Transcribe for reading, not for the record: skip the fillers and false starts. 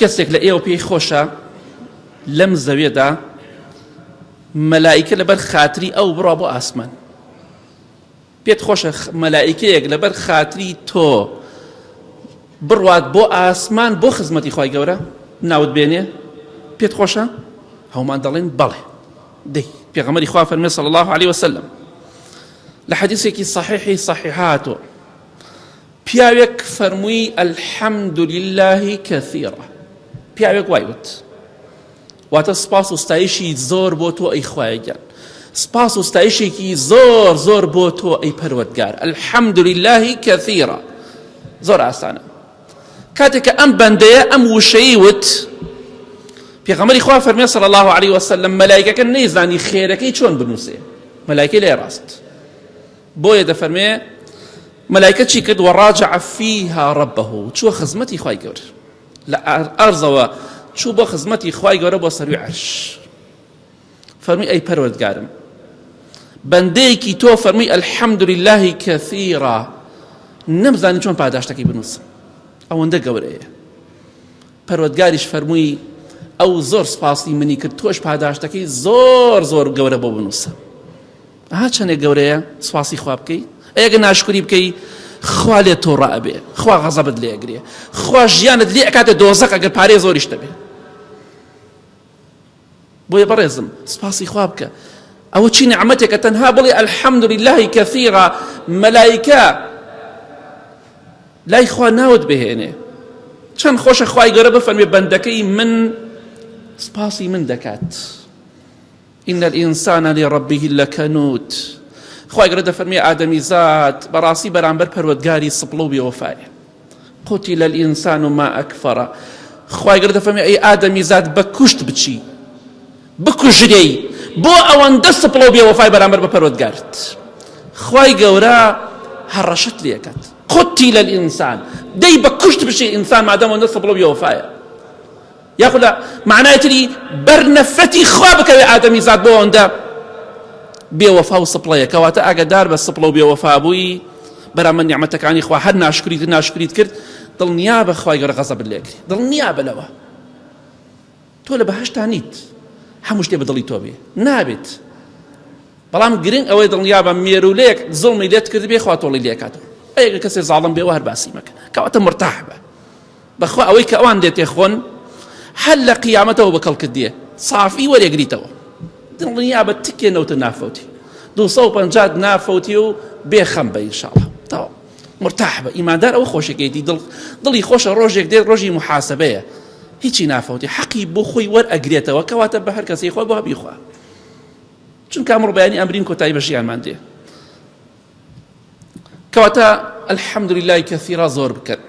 کەسێک لە ئێوە پێی خۆشە لەم زەویەدا مەلائیکە لەبەر خاتری ئەو بڕا بۆ ئاسمان؟ پێت خۆشە مەلائیکەیەک لەبەر خاتری تۆ بڕوات بۆ ئاسمان بۆ خزمەتی خوای گەورە ناوت بێنێ؟ پێت خۆشە؟ هەومان دەڵێن بەڵێ. دەی پێغەمبەری خوا فەرمێ صلی الله علیه وسلم لە حەدیثێکی صحیحی صحیحاتۆ پیاوێک فەرمووی الحمد لله کثیرا، پیاوێک وای وت، واتە سپاس و ستایشی زۆر بۆ تۆ ئەی خوایە گیان، سپاس و ستایشێکی زۆر زۆر بۆ تۆ ئەی پەروەردگار، الحمد لله کثیرا. زۆر ئاسانە. کاتێک کە ئەم بەندەیە ئەم وشەی وت، پێغەمبەری خوا فەرمێ صلی الله علیه وسلم مەلایکەکە نەیزانی خێرەکەی چۆن بنووسێ، مەلایکەی لای ڕاست. بۆیە دەفەرمێ مەلایکە چی کرد؟ وراجع فیها ربه، چووە خزمەتی خوای گەورە لە ئەرزەوە چوو بۆ خزمەتی خوای گەورە بۆ سەروی عەرش. فەرمی ئەی پەروەردگارم بەندەیەکی تۆ فەرمی الحمد لله کثیرا، نەمزانی چۆن پاداشتەکەی بنووسم ئەوەندە گەورەیە. پەروەردگاریش فەرمووی ئەو زۆر سپاسی منی کرد تۆش پاداشتەکەی زۆر زۆر گەورە بۆ بنووسە. ئەها چەنێک گەورەیە سوپاسی خوا بکەی. ئەی ئەگەر ناشکری بکەی خوا لێت توڕە ئەبێ، خوا غەزەبت لێ ئەگرێ، خوا ژیانت لێ ئەکاتە دۆزەخ ئەگەر پارەی زۆریش دەبێ. بۆیە بەڕێزم سوپاسی خوا بکە. ئەوە چی نعمەتێکە تەنها بڵێ الحمد لله کثیرا، مەلایکە لای خوا ناوت بهێنێ. چەند خۆشە خوای گەورە بفەرمێ بەندەکەی من سوپاسی من دەکات. ان الانسان لربه لکنود، خوای گەورە دەفەرموێ ئادەمیزاد بەڕاستی بەرامبەر پەروەردگاری سپڵە و بێوەفایە. قتل الانسان ما اکفره، خوای گەورە دەفەرموێ ئەی ئادەمیزاد بە کوشت بچی بکوژرێی بۆ ئەوەندە سپڵە و بێوەفای بەرامبەر بە پەروەردگارت. خوای گەورە هەڕەشەت لێکات قتل الانسان، دەی بە کوشت بچی ئینسان مادەم ئەوەندە سپڵە و بێوەفایە. یاخود لە مەعنای تری بەر نەفرەتی خوا بکەوێ ئادەمیزاد بۆ ئەوەندە بێوەفا و سپڵەیە. کەواتە ئاگەدار بە سپڵە و بێوەفا بووی بەرامبەر نیعمەتەکانی خوا، هەر ناشکریت ناشکریت کرد دڵنیا بە خوای گەورە غەزەبت لێ ئەگرێ. دڵنیا بە لەوە تۆ لە بەهەشتا نیت هەموو شتێ بە دڵی تۆ بێ، نابێت. بەڵام گرنگ ئەوەی دڵنیا بە مێروولەیەک زوڵمی لێت کردبێ خوا تۆڵی لێکاتەوە. ئەگەر کەسێ زاڵم بێ وە هەر باسی مەکە، کەواتە مرتاح بە. بەخوا ئەوەی کە ئەوان لێ تێخۆن هەر لە قیامەتەوە بە کەڵکت دێ سافی وەرێگریتەوە. دڵنیا بە تکێ نەوتە نافەوتی، 250 نافەوتی و بێخەم بە ئینشاڵڵا. تەواو مرتاح بە. ئیماندار ئەوە خۆشەکەیتی دڵ دڵی خۆشە ڕۆژێک دێت ڕۆژی محاسبەیە هیچی نافەوتی، حەقی بۆ خۆی وەرئەگرێتەوە. کەواتە بە هەر کەسی خۆی بۆ بیخوا، چونکە ئەمڕۆ بەیانی ئەمرین کۆتایی بە ژیانمان دێ. کەواتە الحمد لله کثیرا زۆر بکەن.